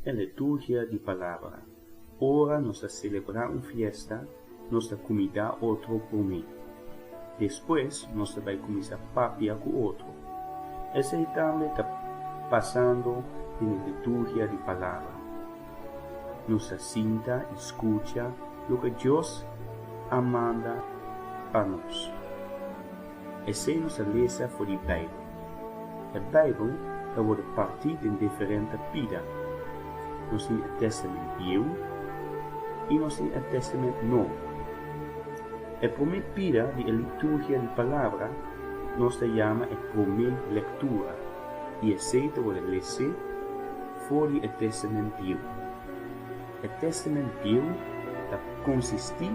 E liturgia di palabra. Ora nos ta selebrá un fiesta, nos ta kumindá otro promé. Despues nos ta bai kuminsá papia ku otro. Esei tambe ta pasando den e liturgia di palabra. Nos ta sinta i skucha loke Dios a manda pa nos. Esei nos ta lesa for di Beibel. E Beibel ta wòrdu partí den diferente pida. Nos tin e Tèstamènt Bieu i nos tin e Tèstamènt Nobo. E promé pida di e liturgia di palabra nos ta yama e promé lektura i esei ta wòrdu lesé for di e Tèstamènt Bieu. E Tèstamènt Bieu ta konsistí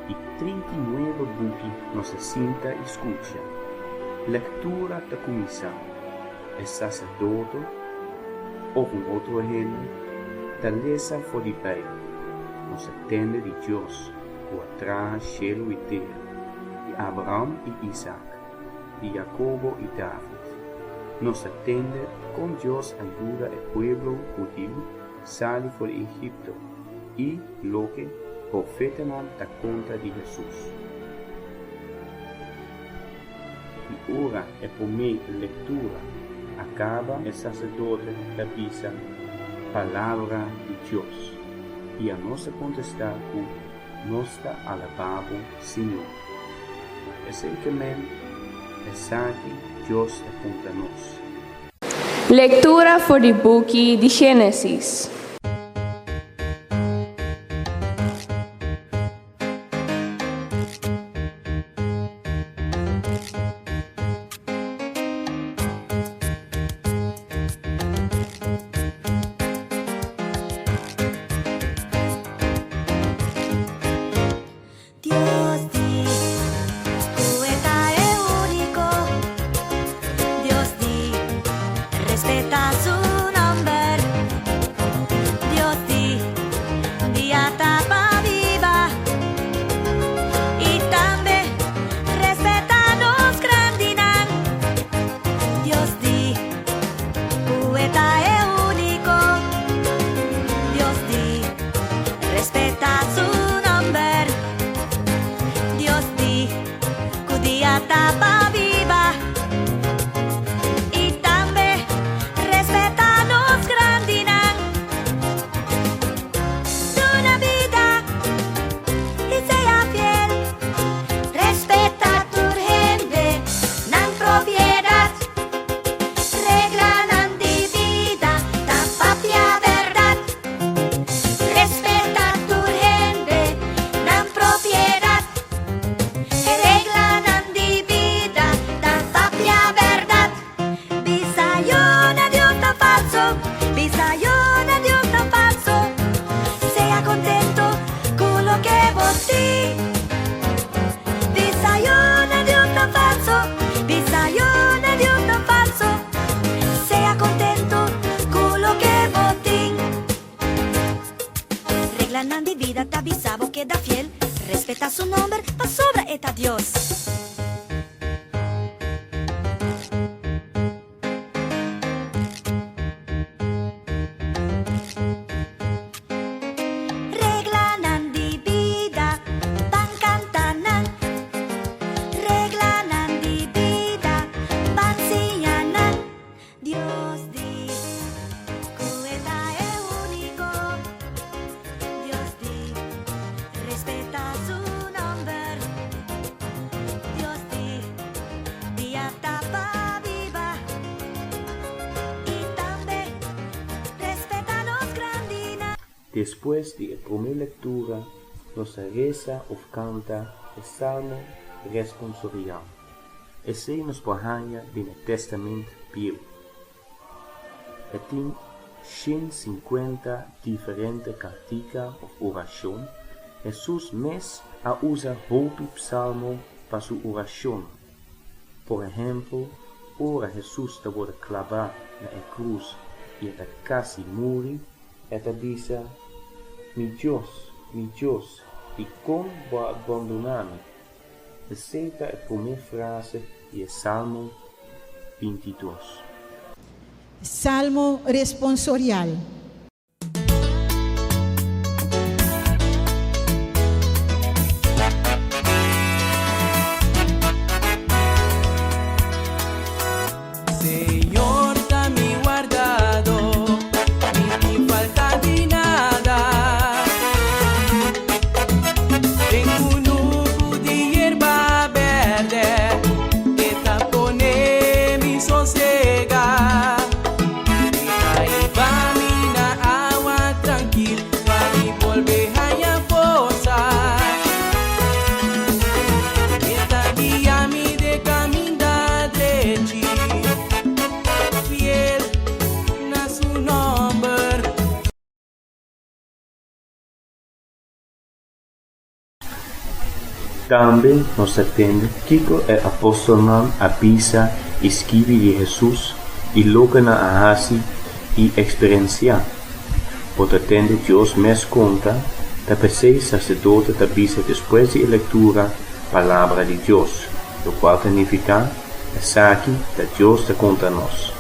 di 39 buki. Nos ta sinta i skucha. Lektura ta kuminsá. E saserdote òf un otro hende ta lesa for di Beibel. Nos ta tende di Dios ku a traha shelu i tera, di Abraham i Isak, di Jakobo i David. Nos ta tende kon Dios a yuda e pueblo hudiu sali for di Egipto i loke profetanan ta konta di Hesus. I ora e promé lektura a kaba, e saserdote ta bisa, Palabra di Dios. I anos ta kontestá ku nos ta alabá bo, Señor. Esei ke men esaki Dios ta konta nos. Lektura for di buki di Génesis. Dios di ku e ta e úniko. Dios di respetá su nòmber. Dios di dia ta pa biba. I tambe respetá nos grandinan. Dios di ku e ta e úniko. Dios di respetá su nòmber. Dios di ku dia ta pa biba. I tambe respetá nos grandinan. Duna bida i sea fiel. Respetá tur hende, nan propiedat. Reglanan di bida ta papia bèrdat. Respetá tur hende, nan propiedat. E reglanan di bida ta papia bèrdat. Bisa yo na Dios ta falso, bisa yo na Dios ta falso. Sea kontento ku loke bo tin. Bisa yo na Dios ta falso, bisa yo na Dios ta falso. Sea kontento ku loke bo tin. Reglanan di bida ta bisa bo keda fiel. Respetá su nòmber pasobra e ta Dios. Reglanan di bida ban kanta nan. Reglanan di bida ban siña nan. Dios di ku e ta e úniko. Dios di respetá su nòmber. Dios di dia ta pa biba. I tambe respetá nos grandinan. Despues di e promé lektura nos ta resa òf kanta e salmo responsorial. Esei nos por haña den e Tèstamènt Bieu. E tin 150 diferente kantika òf orashon. Hesus mes a usa hopi psalmo pa su orashonnan. Por ehèmpel, ora Hesus tabata klabá na e krus i e ta kasi muri, e ta bisa, Mi Dios, mi Dios, dikon bo a bandoná mi? Esei ta e promé frase di e Salmo 22. Salmo responsorial. Tambe nos ta tende kiko e apòstelnan a bisa i skibi di Hesus i loke nan a hasi i eksperensiá. Bo ta tende Dios mes konta, ta p'esei saserdote ta bisa despues di e lektura Palabra di Dios, lokual ta nifiká, Esaki ta Dios ta konta nos.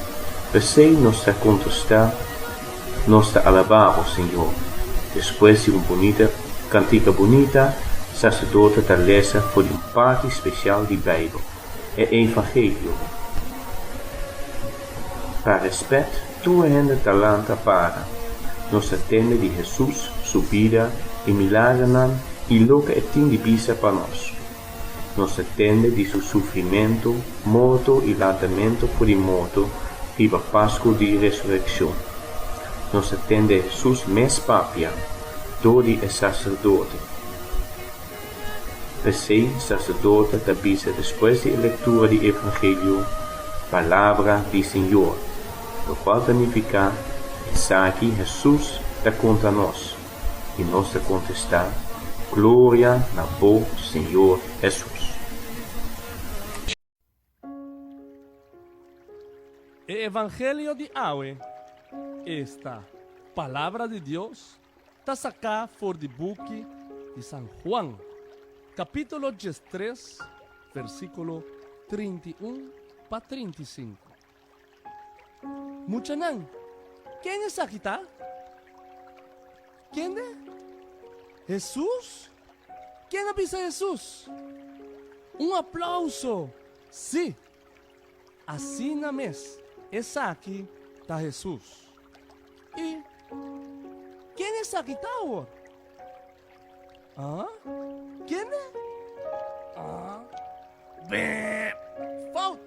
P'esei nos ta kontestá, Nos ta alabá bo, Señor. Despues di un bunita kantika bunita, saserdote ta lesa for di un parti spesial di Beibel, e Evangelio. Pa rèspèt, tur hende ta lanta para. Nos ta tende di Hesus, su bida, e milagernan i loke e tin di bisa pa nos. Nos ta tende di su sufrimentu, morto i lantamentu for di morto riba Pasku di Resurekshon. Nos ta tende Hesus mes papia dor di e saserdote. P'esei saserdote ta bisa despues di e lektura di Evangelio, Palabra di Señor, lokual ta nifiká, Esaki Hesus ta konta nos. I nos ta kontestá, Gloria na bo, Señor Hesus. E evangelio di awe, esta, Palabra di Dios, ta saká for di buki di San Juan, kapítulo diestres, versíkulo 31 pa 35. Muchanan, ken esaki ta? Kende? Hesus? Ken a bisa Hesus? Un aplauso! Sí! Asina mes, esaki ta Hesus. I ken esaki ta awor? Ah? Kende? Ah? Bèè! Fout!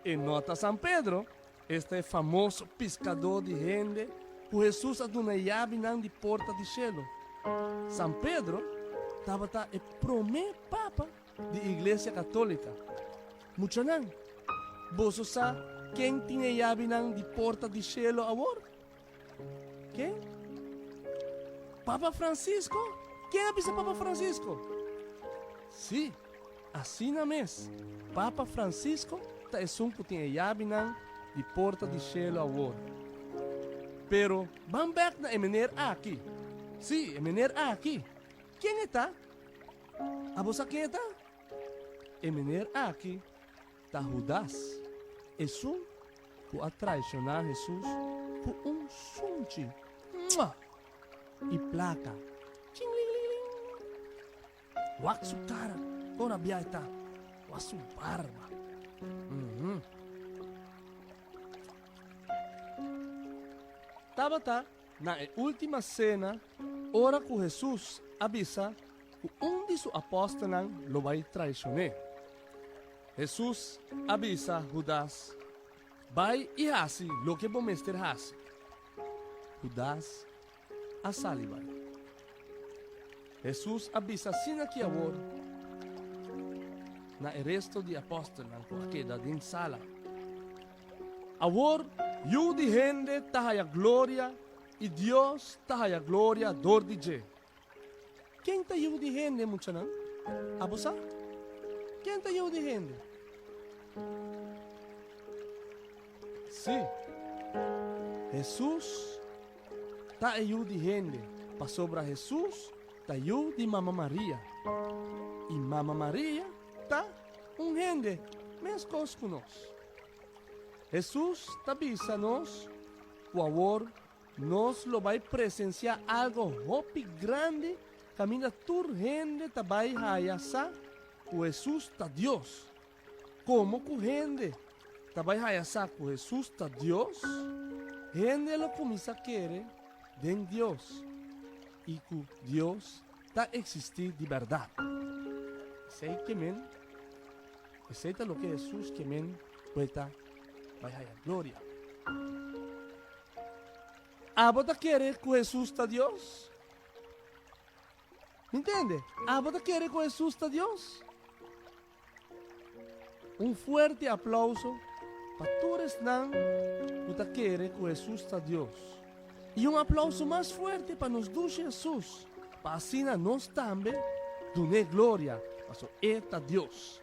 E no ta San Pedro, esta e famoso piskadó di hende ku Hesus a duna e yabinan di porta di shelu. San Pedro tabata e promé papa di Iglesia Katólika. Muchanan, boso sa ken tin e yabinan di porta di shelu awor? Ken? Papa Francisco? Ken a bisa Papa Francisco? Sí, asina mes, Papa Francisco ta esun ku tin e yabinan di porta di shelu awor. Pero ban bèk na e mener aki. Sí, e mener aki. Ken e ta? Abo sa ken e ta? E mener aki Ta Hudas, esun ku a traishoná Hesus ku un sunchi, mua! I plaka, chinglingling! Wak su kara kon rabiá e ta, wak su barba. Uhum. Tabata na e última sena ora ku Hesus a bisa ku un di su apòstelnan lo bai traishon'é. Hesus a bisa Hudas, Bai i hasi loke bo mester hasi. Hudas a sali bai. Hesus a bisa asina ki awor na e resto di apòstelnan ku a keda den sala, Awor Yu di hende ta haya gloria i Dios ta haya gloria dor di dje. Ken ta yu di hende, muchanan? Abo sa? Ken ta yu di hende? Sí, Hesus ta e yu di hende, pasobra Hesus ta yu di Mama Maria. I Mama Maria ta un hende meskos ku nos. Hesus ta bisa nos ku awor Nos lo bai presensiá algo hopi grandi kaminda tur hende ta bai haya sa ku Hesus ta Dios. Komo ku hende ta bai haya sa ku Hesus ta Dios, hende lo kuminsá kere den Dios i ku Dios ta eksistí di bèrdat. Esei ke men, esei ta loke Hesus ke men ku e ta bai haya gloria. Abo ta kere ku Hesus ta Dios? Mi ntende? Abo ta kere ku Hesus ta Dios? Un fuerte aplauso pa tur esnan ku ta kere ku Hesus ta Dios. I un aplauso mas fuerte pa nos dushi Hesus, pa asina nos tambe dun'é gloria. Paso E ta Dios.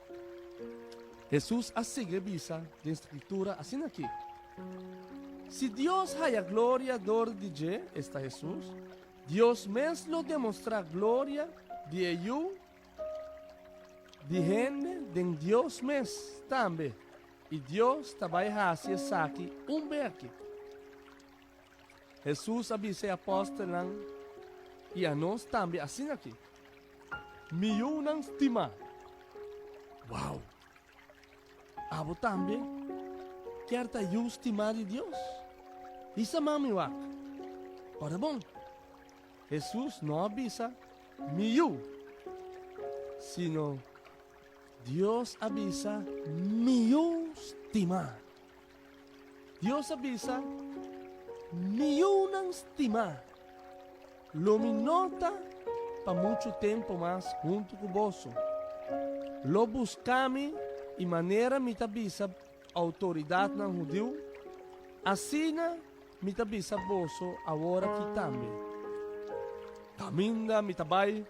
Hesus a sigui bisa den Skritura asina aki, Si Dios haya gloria dor di dje, esta Hesus, Dios mes lo demostrá gloria di e Yu di hende den Dios mes tambe, i Dios ta bai hasi esaki un beki. Hesus a bisa e apòstelnan i anos tambe asina aki, Mi yunan stimá. Wow! Abo tambe kier ta yu stimá di Dios? Bisa mami wak. Ora bon, Hesus no a bisa, Mi yu, sino Dios a bisa, Mi yu stimá. Dios a bisa, Mi yunan stimá, lo mi no ta pa muchu tempu mas huntu ku boso. Lo buska mi, i manera mi ta bisa outoridatnan hudiu, asina mi ta bisa boso aworakí tambe, Kaminda mi ta bai,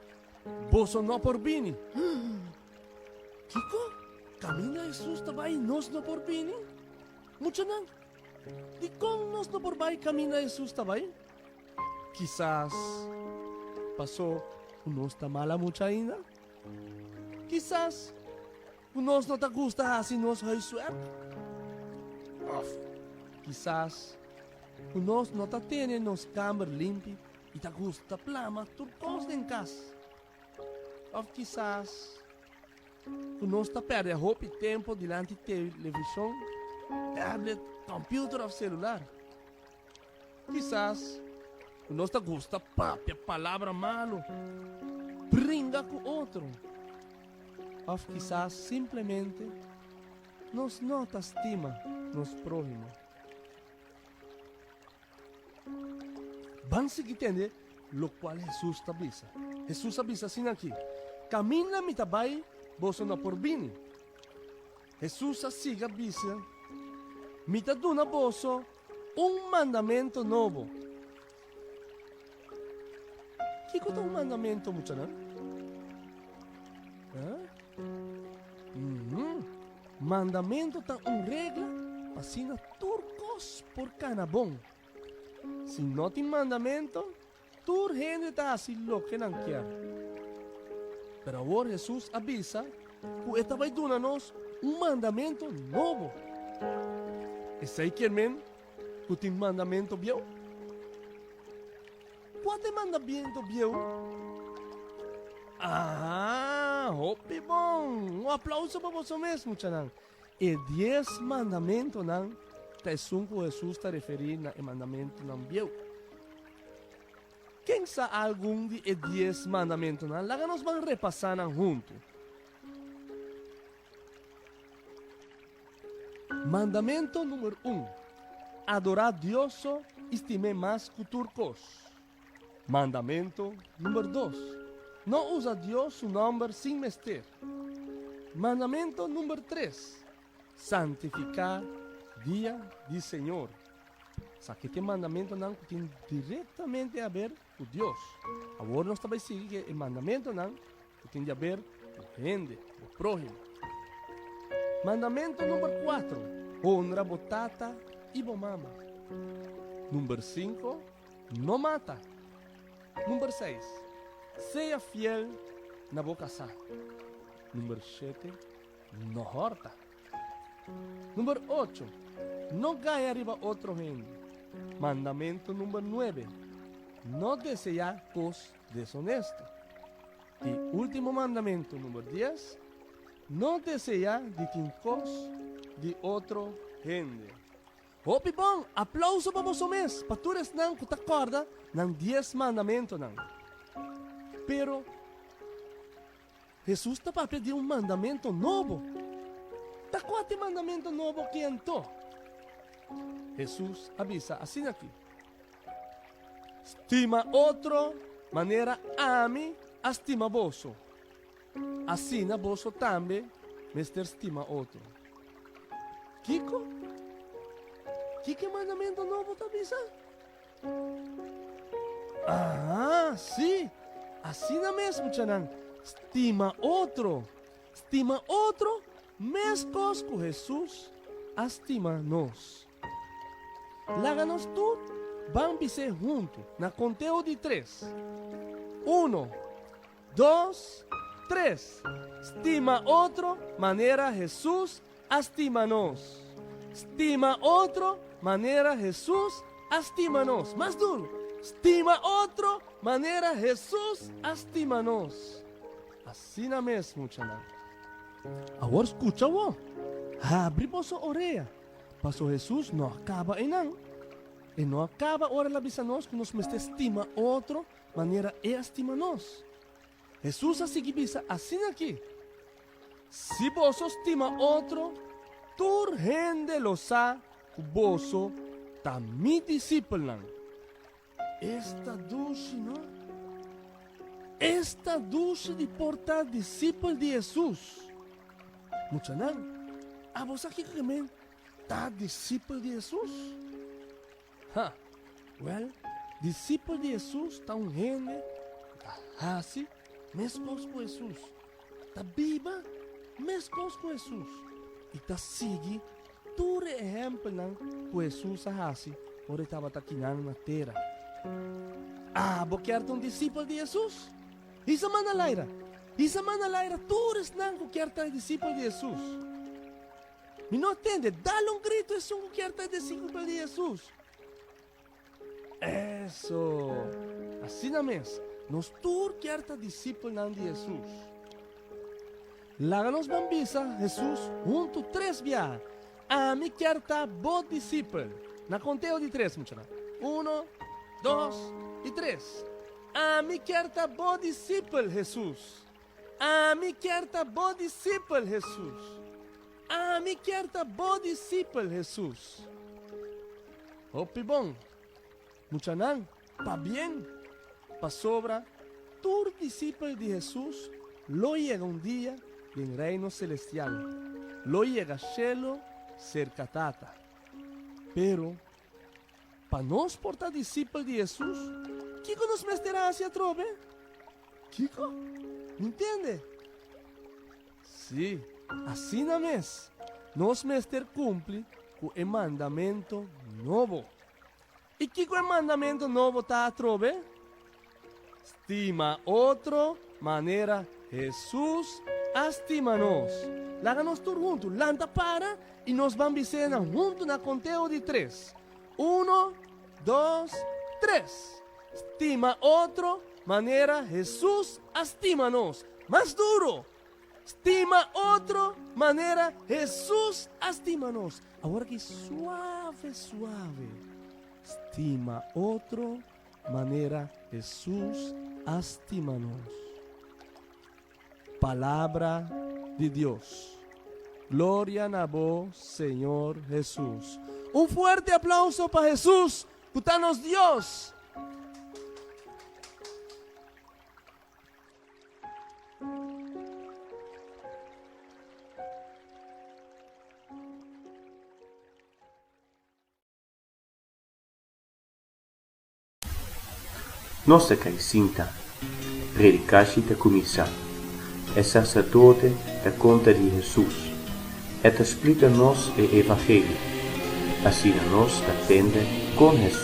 boso no por bini. Kiko? Kaminda Hesus ta bai nos no por bini? Muchanan, dikon nos no por bai kaminda Hesus ta bai? Kisas pasó ku nos ta mala mucha ainda? Kisas ku nos no ta gusta hasi nos huiswerk? Òf kisas ku nos no ta tene nos kamber limpi i ta gusta plama tur kos den kas? Òf kisas ku nos ta pèrdè hopi tempu dilanti televishon, tablet, kòmpiuter òf selular. Kisas ku nos ta gusta papia palabra malu, bringa ku otro. Òf kisas simplemente nos no ta stima nos próhimo. Ban sigui tende lokual Hesus ta bisa. Hesus a bisa asina aki, Kaminda mi ta bai, boso no por bini. Hesus a sigui a bisa, Mi ta duna boso un mandamentu nobo. Kiko ta un mandamentu, muchanan? Mandamentu ta un regla pa asina tur kos por kana bon. Si no tin mandamentu, tur hende ta hasi loke nan kier. Pero awor Hesus a bisa ku e ta bai duna nos un mandamentu nobo. Esei kier men ku tin mandamentu bieu? Kua ta e mandamiento bieu? Aha, hopi bon! Un aplauso pa boso mes, muchanan. E dies mandamentonan ta esun ku Hesus ta referí na e mandamentonan bieu. Ken sa algun di e dies mandamentonan? Laga nos ban repasá nan huntu. Mandamento numer un, Adorá Dios so i stim'é mas ku tur kos. Mandamento numer dos, No usa Dios su nòmber sin mester. Mandamento numer tres, Santifiká dia di Señor. Esaki ta e mandamentonan ku tin direktamente haber ku Dios. Awor nos ta bai sigui ku e mandamentonan ku tin di haber ku hende, bo próhimo. Mandamentu number kuatro, Honra bo tata i bo mama. Number sinku, No mata. Number seis, Sea fiel na bo kasá. Number shete, No hòrta. Number ocho, No gaña riba otro hende. Mandamentu number nuebe, No deseá kos desonesto. I último mandamentu number dies, No deseá di tin kos di otro hende. Hopi bon! Aplauso pa boso mes, pa tur esnan ku ta kòrda nan dies mandamentunan. Pero, Hesus ta papia di un mandamentu nobo. Ta kua ta e mandamentu nobo aki anto? Hesus a bisa asin'aki. Stima otro manera ami a stima boso, asina boso tambe mester stima otro. Kiko? Kiko e mandamentu nobo ta bisa? Aha, sí! Asina mes, muchanan. Stima otro. Stima otro meskos ku Hesus a stima nos. Laga nos tur ban bis'é huntu na konteo di tres. Uno, dos, tres! Stima otro manera Hesus a stima nos. Stima otro manera Hesus a stima nos. Mas duru! Stima otro manera Hesus a stima nos. Asina mes, muchanan. Awor skucha bo. Habri boso orea, paso Hesus no a kaba einan. E no a kaba ora el a bisa nos ku nos mester stima otro manera e a stima nos. Hesus a sigui bisa asina aki, Si boso stima otro, tur hende lo sa ku boso ta mi disipelnan. Esta dushi, no? Esta dushi di por ta disipel di Hesus! Muchanan, abo sa kiko ke men ta disipel di Hesus? Ha! Wèl, disipel di Hesus ta un hende ku ta hasi meskos ku Hesus, ta biba meskos ku Hesus i ta sigui tur e ehèmpelnan ku Hesus a hasi ora e tabata kinan na tera. Abo kier ta un disipel di Hesus? Hisa man na laira! Hisa man na laira tur esnan ku kier ta disipel di Hesus! Mi no a tende, dal un gritu esun ku kier ta e disipel di Hesus. Eso! Asina mes, nos tur kier ta disipelnan di Hesus. Laga nos ban bisa Hesus huntu tres biaha, Ami kier ta bo disipel. Na konteo di tres, muchanan. Uno, dos i tres. Ami kier ta bo disipel, Hesus. Ami kier ta bo disipel, Hesus. Ami kier ta bo disipel, Hesus. Hopi bon. Muchanan, pabien! Pasobra tur disipel di Hesus lo yega un dia den Reino Selestial, lo yega shelu serka Tata. Pero, pa nos por ta disipel di Hesus, kiko nos mester hasi atrobe? Kiko? Mi ntende. Sí, asina mes, nos mester kumpli ku e mandamentu nobo. I kiko e mandamentu nobo ta atrobe? Stima otro manera Hesus a stima nos. Laga nos tur huntu lanta para i nos ban bis'é nan huntu na konteo di tres. Uno, dos, tres! Stima otro manera Hesus a stima nos. Mas duro! Stima otro manera Hesus a stima nos. Awor aki suave suave. Stima otro manera Hesus a stima nos. Palabra di Dios. Gloria na bo, Señor Hesus. Un fuerte aplauso pa Hesus, ku ta nos Dios. Nos ta kai sinta. Predikashi ta kuminsá. E saserdote ta konta di Hesus. E ta splika nos e evangelio. Asina nos ta tende kon Hesus.